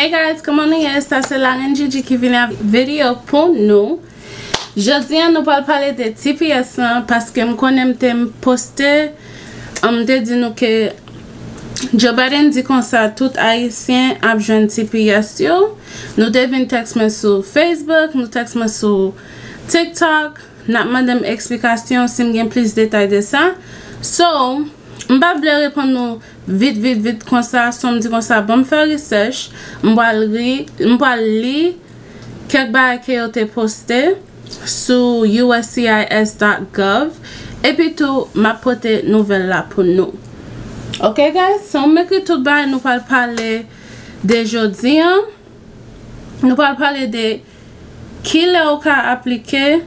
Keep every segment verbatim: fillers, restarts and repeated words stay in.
Hey guys, kòman nou ye? Sa se Laren Gigi ki vini ak videyo pou nou. Jodi a nou pral pale de T P S lan paske m konnen m te poste, m te di nou ke Joe Biden di konsa tout Ayisyen ap jwenn T P S yo. Nou te vin tèks mwen sou Facebook, nou tèks mwen sou TikTok. N ap mande m eksplikasyon si m gen plis detay de sa. So, m pa vle reponn nou vit, vit, vit konsa. So, m di konsa, ban m fè research. M pral ri, m pral li kèk bagay ke yo te poste sou U S C I S dot gov. Epi tou, m ap pote nouvèl la pou nou. Ok, guys? So, m ekri tout bagay nou pral pale de jodi an. Nou pral pale de kilè ou ka aplike,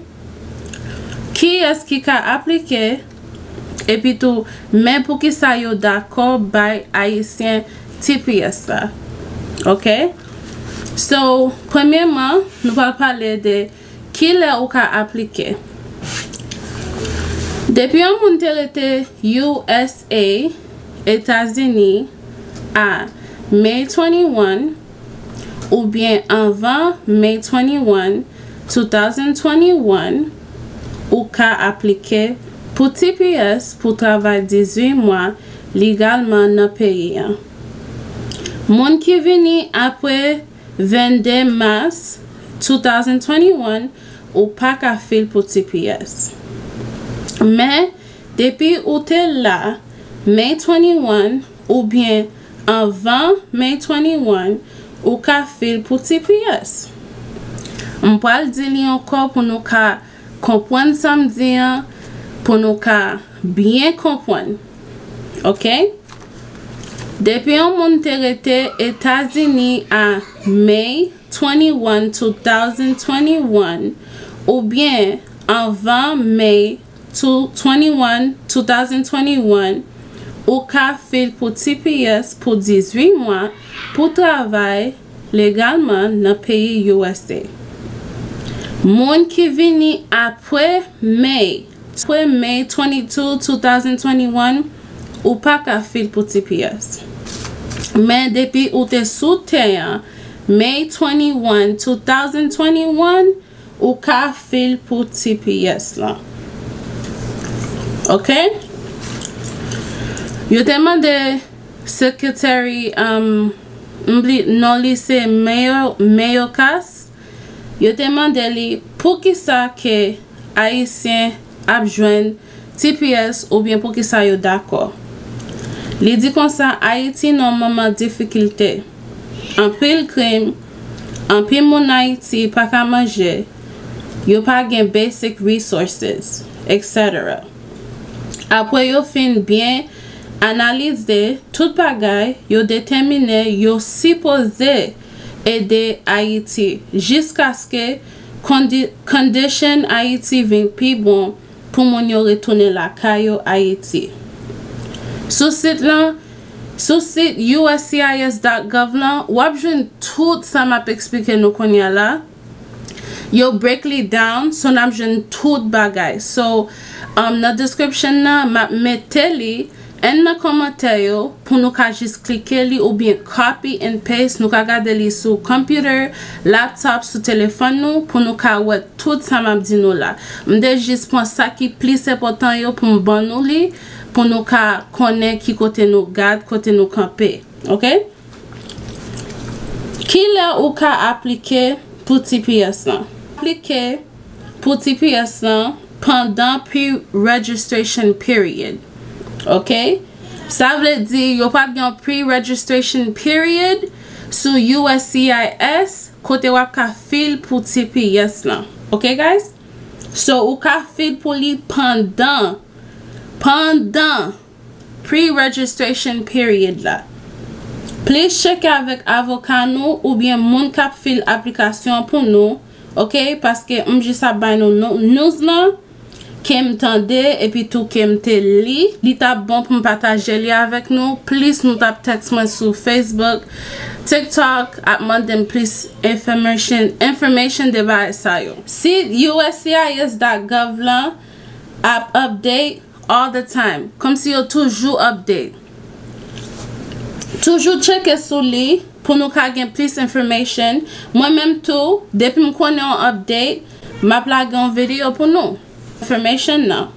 kiyès ki ka aplike, epi tou, men poukisa yo dakò bay Ayisyen T P S la. Ok? So, premyèman, nou pral pale de kilè ou ka aplike. Depi yon moun te rete U S A, Etazini, a May twenty-one, oubyen anvan May twenty-one, two thousand twenty-one, ou ka aplike pou T P S pou travay dizuit mwa legalman nan peyi an. Moun ki vini apre vennde mas two thousand twenty-one, ou pa ka fil pou T P S. Men, depi ou te la May twenty-one oubyen anvan May twenty-one, ou ka fil pou T P S. M pral di li ankò pou nou ka konprann sa m di an, pou nou ka byen konprann. Ok? Depi yon moun te rete Etazini a May twenty-one, two thousand twenty-one, oubyen anvan May two, twenty-one, two thousand twenty-one, ou ka fil pou T P S pou dizuit mwa pou travay legalman nan peyi U S A. Moun ki vini apre May, apre May twenty-two, two thousand twenty-one, ou pa ka fil pou T P S. Men depi ou te sou tè an, May twenty-one, two thousand twenty-one, ou ka fil pou T P S lan. Ok? Yo te mande Secretary, um, m bli-, non li se Mayor, Mayorkas. Yo te mande li poukisa ke Ayisyen ap jwenn T P S oubyen poukisa yo dakò. Li di konsa, Ayiti nan moman difikilte. Anpil krim, anpil moun Ayiti pa ka manje, yo pa gen basic resources, et cetera. Apre yo fin byen analize tout bagay, yo detèmine yo sipoze ede Ayiti jiskaske kondi-, condition Ayiti vin pi bon pou moun yo retounen lakay yo Ayiti. Sou sit lan, sou sit U S C I S dot gov lan, w ap jwenn tout sa m ap eksplike nou kounye a la. Yo break li down, so n ap jwenn tout bagay. So, um, nan description nan, m ap mete li, and nan kòmantè yo, pou nou ka jis klike li oubyen copy and paste. Nou ka gade li sou computer, laptop, sou telefòn nou, pou nou ka wè tout sa m ap di nou la. M te jis pran sa ki plis enpòtan yo pou m ban nou li, pou nou ka konnen ki kote nou gad, kote nou kanpe. Ok? Kilè ou ka aplike pou T P S lan? Aplike pou T P S lan pandan pre-registration period. Ok? Sa vle di yo pral gen pre-registration period sou U S C I S kote w ap ka fil pou T P S lan. Ok, guys? So, ou ka fil pou li pandan, pandan pre-registration period la. Plis tcheke avèk avoka nou oubyen moun k ap fil aplikasyon an pou nou, ok? Paske m jis ap bay nou nou-, news lan, ke m tande, epi tou ke m te li. Li t ap bon pou m pataje li avèk nou. Plis nou t ap tèks mwen sou Facebook, TikTok, ap mande m plis information, information de bagay sa yo. Si U S C I S dot gov lan ap update all the time. Kòmsi yo toujou update. Toujou tcheke sou li, pou nou ka gen plis information. Mwen menm tou, depi m konnen yon update, m ap lage yon videyo pou nou. Information nan.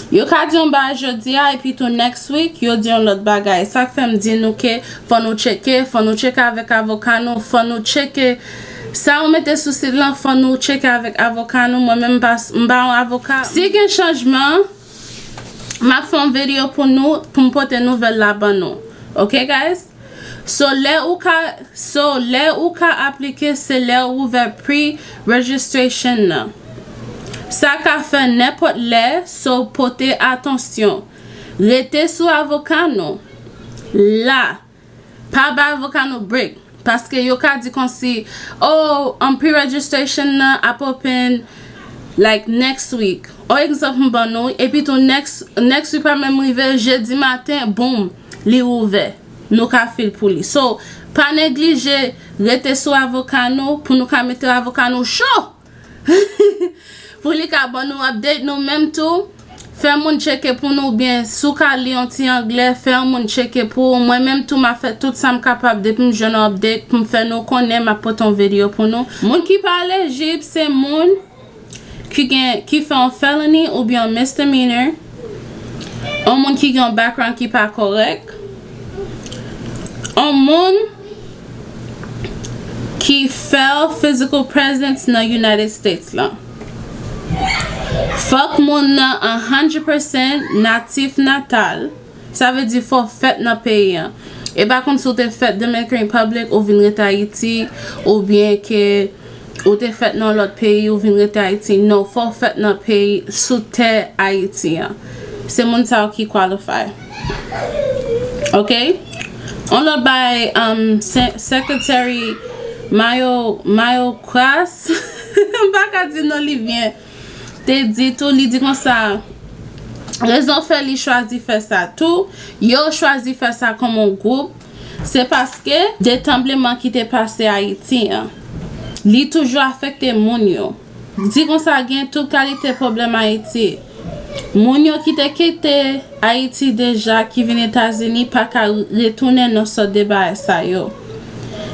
Yo ka di yon bagay jodi a, epi tou next week, yo di yon lòt bagay. Sa k fè m di nou ke fò nou tcheke, fò nou tcheke avèk avoka nou, fò nou tcheke sa yo mete sou sit lan, fò nou tcheke avèk avoka nou. Mwen menm m pa, m pa yon avoka. Si gen chanjman, m ap fè yon videyo pou nou, pou m pote nouvèl la ban nou. Ok, guys? So, lè ou ka, so, lè ou ka aplike, se lè ou ouvè pre-registration nan. Sa ka fè nenpòt lè, so, pote atansyon. Rete sou avoka nou. La, pa ba avoka nou break. Paske yo ka di konsi, oh, um, pre-registration nan ap open, like, next week. Yon egzanp m ban nou, epi tou next, next week pa menm rive, jedi maten, boom, li ouvè. Nou ka fil pou li. So, pa neglije rete sou avoka nou pou nou ka mete avoka nou cho! Pou li ka ban nou update nou menm tou. Fè moun tcheke pou nou, oubyen si w ka li yon ti anglè, fè yon moun tcheke pou ou. Mwen menm tou, m ap fè tout sa m kapab depi m jwenn yon update pou m fè nou konnen, m ap pote yon videyo pou nou. Moun ki pa elijib, se moun ki gen, ki fè yon felony oubyen yon misdemeanor, yon moun ki gen yon background ki pa kòrèk, yon moun ki fè physical presence nan United States lan. Fòk moun nan one hundred percent natif natal. Sa vle di fò w fèt nan peyi an. E pa konn si w te fèt Dominican Republic, ou vin ret Ayiti, oubyen ke ou te fèt nan lòt peyi, ou vin ret Ayiti. Non, fò w fèt nan peyi, sou tè Ayiti an. Se moun sa yo ki qualify. Ok? On lòt bay, um, se-, Secretary Mayo, Mayo Kras, m pa ka di non li byen, te di tou, li di konsa, rezon fè li chwazi fè sa tou, yo chwazi fè sa kòm yon gwoup, se paske de tranbleman ki te pase Ayiti an, li toujou afekte moun yo. Di konsa, gen tout kalite pwoblèm Ayiti. Moun yo ki te kite Ayiti deja, ki vin Etazini, pa ka retounen nan sòt de bagay sa yo.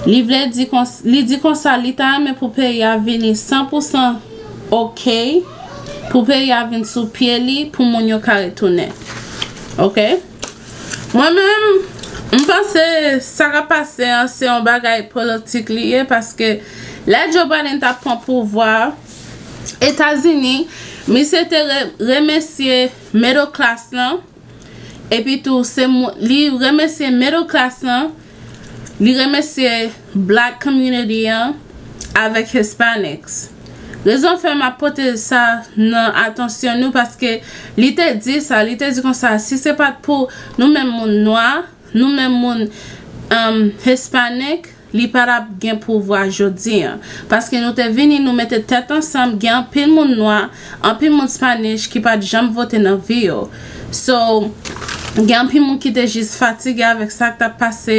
Li vle di kons-, li di konsa, li ta renmen pou peyi a vini san pou san ok, pou peyi a vin sou pye li, pou moun yo ka retounen. Ok? Mwen menm, m panse sa k ap pase an, se yon bagay politik li ye, paske lè Joe Biden t ap pran pouvwa Etazini, misye te re-, remèsye middle class lan, epi tou, se moun, li remèsye middle class lan, li remèsye black community an avèk Hispanics. Rezon fè m ap pote sa nan atansyon nou, paske li te di sa, li te di konsa, si se pa t pou nou menm moun nwa, nou menm moun, um, Hispanic, li pa t ap gen pouvwa jodi an. Paske nou te vini, nou mete tèt ansanm, gen anpil moun nwa, anpil moun Spanish ki pa t janm vote nan vi yo. So, gen anpil moun ki te jis fatige avèk sa k t ap pase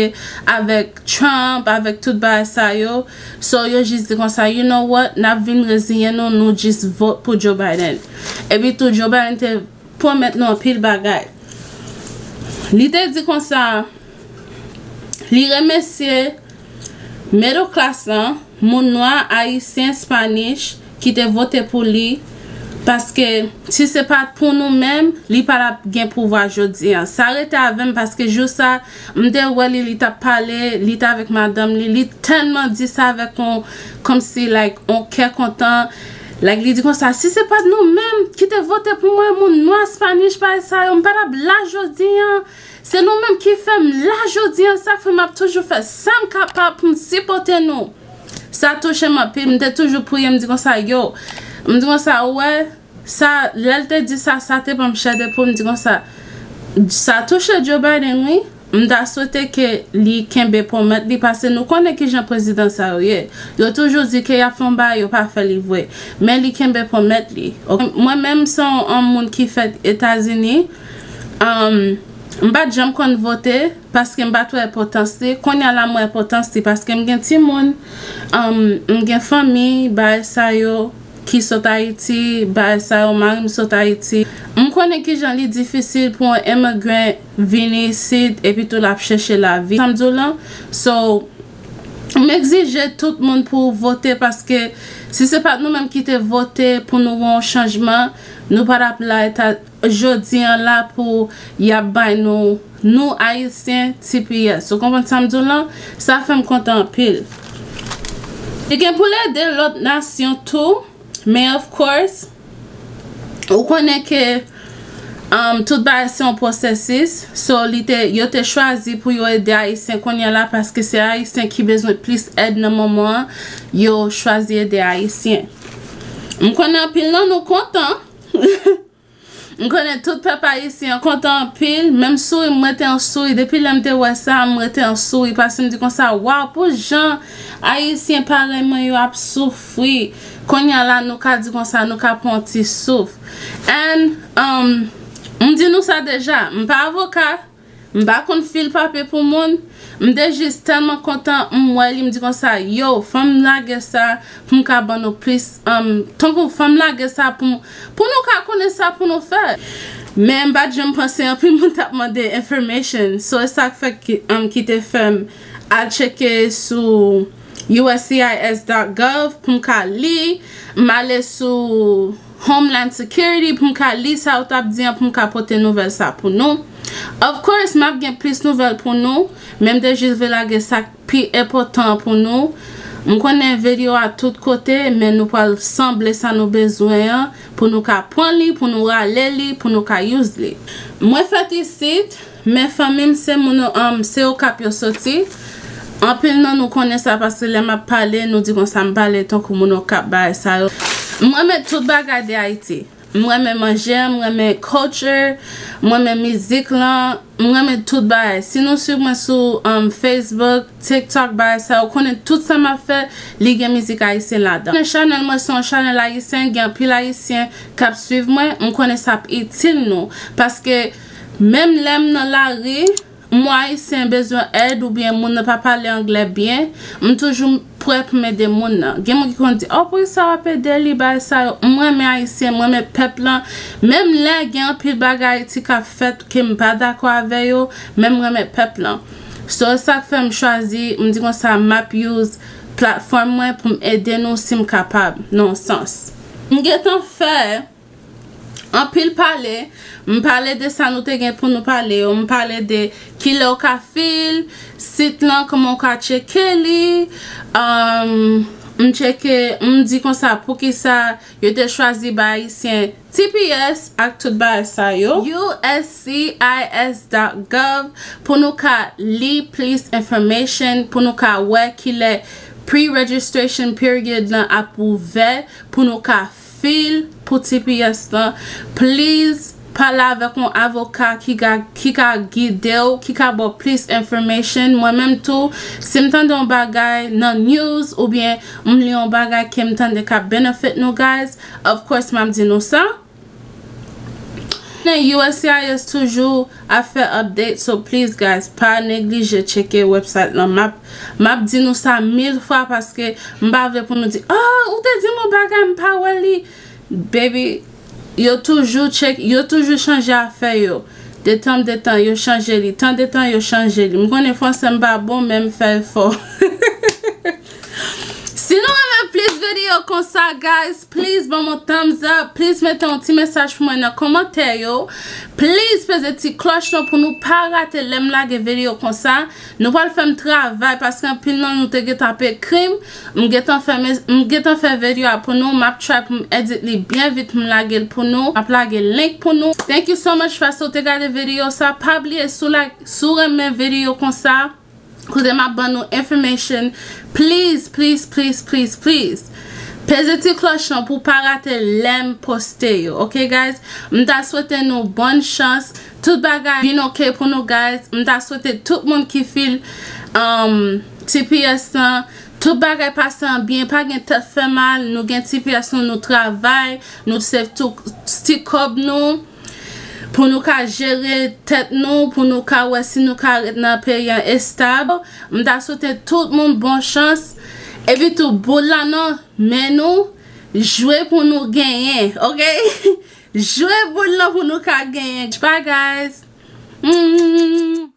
avèk Trump, avèk tout bagay sa yo. So, yo jis di konsa, you know what, n ap vin reziyen nou, nou jis vote pou Joe Biden. Epi tou, Joe Biden te pwomèt nou anpil bagay. Li te di konsa, li remèsye middle class lan, moun nwa, ayisyen, Spanish, ki te vote pou li, paske si se pa t pou nou menm, li pa t ap gen pouvwa jodi an. Sa rete avè m paske jou sa, m te wè li, li t ap pale, li t avèk madanm li, li tèlman di sa avèk on, kòmsi, like, on kè kontan, like, li di konsa, si se pa t nou menm ki te vote pou mwen, moun nwa, Spanish, bagay sa yo, m pa t ap la jodi an. Se nou menm ki fè m la jodi an, sa k fè m ap toujou fè sa m kapab pou m sipòte nou. Sa touche m anpil, m te toujou priye, m di konsa, yo, m di konsa, ou wè, sa, lè l te di sa, sa te ban m chè de poul, m di konsa, sa touche Joe Biden, wi. M ta swete ke li kenbe pwomèt li, paske nou konnen kijan prezidan sa yo ye. Yo toujou di ke y ap fè yon bagay, yo pa fè li vre. Men li kenbe pwomèt li. Ok? Mwen menm, se yon, yon moun ki fèt Etazini, um, m pa t janm konn vote, paske m pa t wè enpòtans li. Kounye a la, m wè enpòtans li, paske m gen timoun, um, m gen fanmi, bagay sa yo, ki sot Ayiti, bagay sa yo, mari m sot Ayiti. M konnen kijan li difisil pou yon immigrant vini isit, epi tou l ap chèche lavi. Sa m di w lan, so, M egzije tout moun pou vote, paske si se pa t nou menm ki te vote pou nou wè yon chanjman, nou pa t ap la eta jodi an la pou y ap bay nou, nou Ayisyen, T P S. Ou konprann sa m di w lan? Sa fè m kontan anpil. Li gen pou l ede lòt nasyon tou, men of course, ou konnen ke, um, tout bagay se yon pwosesis. So, li te, yo te chwazi pou yo ede Ayisyen kounye a la, paske se Ayisyen ki bezwen plis èd nan moman an, yo chwazi ede Ayisyen. M konnen anpil nan nou kontan. M konnen tout pèp ayisyen an kontan anpil. Menm souri, m rete an souri. Depi lè m te wè sa, m rete an souri. Paske m di konsa, waw, pou jan Ayisyen parèy mwen yo ap soufri. Kounye a la, nou ka di konsa, nou ka pran yon ti souf. And, um, m di nou sa deja, m pa avoka, m pa konn fil papye pou moun. M te jis tèlman kontan m wè li, m di konsa, yo, fò m lage sa pou m ka ban nou plis, um, tankou fò m lage sa pou, pou nou ka konnen sa pou nou fè. Men m pa t janm panse anpil moun t ap mande information. So, e sa k fè ki, um, ki te fè m al tcheke sou U S C I S dot gov pou m ka li. M ale sou Homeland Security pou m ka li sa yo t ap di an, pou m ka pote nouvèl sa pou nou. Of course, m ap gen plis nouvèl pou nou, men m te jis vle lage sa k pi enpòtan an pou nou. M konnen videyo a tout kote, men nou pral sanble sa nou bezwen an pou nou ka pran li, pou nou rale li, pou nou ka use li. Mwen fèt isit, men fanmi m se moun, um, se Okap yo soti. Anpil nan nou konnen sa paske lè m ap pale, nou di konsa m pale tankou moun Okap, bagay sa yo. M renmen tout bagay de Ayiti. M renmen manje, m renmen culture, m renmen mizik lan, m renmen tout bagay. Si nou swiv mwen sou, um, Facebook, TikTok, bagay sa, ou konnen tout sa m ap fè, li gen mizik ayisyen ladan. Konnen chanèl mwen se yon chanèl ayisyen, gen anpil ayisyen k ap swiv mwen, m konnen sa ap itil nou. Paske menm lè m nan lari, m wè ayisyen bezwen èd oubyen moun nan pa pale anglè byen, m toujou prè pou m ede moun nan. Gen moun ki konn di, "Oh, poukisa w ap ede li, bagay sa yo?" M renmen ayisyen, m renmen pèp lan. Menm lè gen anpil bagay Ayiti k ap fèt ke m pa dakò avè yo, men m renmen pèp lan. So, sa k fè m chwazi, m di konsa, m ap use platfòm mwen pou m ede nou si m kapab, nan yon sans. M gentan fè anpil pale. M pale de sa nou te gen pou nou pale yo. M pale de kilè w ka fil sit lan, kòman w ka tcheke li. Um, m tcheke, m di konsa, poukisa yo te chwazi bay ayisyen T P S ak tout bagay sa yo. U S C I S dot gov pou nou ka li plis information, pou nou ka wè kilè pre-registration period lan ap ouvè, pou nou ka fil pou T P S lan. Please, pale avèk yon avoka ki ka, ki ka gide w, ki ka ba w plis information. Mwen menm tou, si m tande yon bagay nan news oubyen m li yon bagay ke m tande k ap benefit nou, guys, of course, m ap di nou sa. Men U S C I S toujou ap fè update, so please, guys, pa neglije tcheke website lan. M ap, m ap di nou sa mil fwa paske m pa vle pou nou di, "Oh, ou te di m yon bagay, m pa wè li." Baby, yo toujou tcheke, yo toujou chanje afè yo. De tan de tan, yo chanje li. Tan de tan, yo chanje li. M konnen fransè m pa bon, men m fè efò. Si nou renmen plis videyo konsa, guys, please ban m yon thumbs up. Please mete yon ti mesaj pou mwen nan kòmantè yo. Please peze ti klòch lan pou nou pa rate lè m lage videyo konsa. Nou pral fè m travay paske anpil nan nou te gentan ap ekri m. M gentan fè, m gentan fè videyo a pou nou. M ap try pou m edit li byen vit pou m lage l pou nou. M ap lage link pou nou. Thank you so much paske w te gade videyo sa. Pa bliye si w like, si w renmen videyo konsa, kote m ap ban nou information, please, please, please, please, please, peze ti klòch lan pou w pa rate lè m poste yo, ok, guys? M ta swete nou bòn chans, tout bagay vin ok pou nou, guys. M ta swete tout moun ki fil, um, T P S lan, tout bagay pase an byen, pa gen tèt fè mal, nou gen T P S nou, nou travay, nou save tou ti kòb nou, pou nou ka jere tèt nou, pou nou ka wè si nou ka ret nan peyi an estab. M ta swete tout moun bon chans. Epi tou, boul la nan men nou, jwe pou nou genyen, ok? Jwe boul lan pou nou ka genyen. Bye, guys. Mm.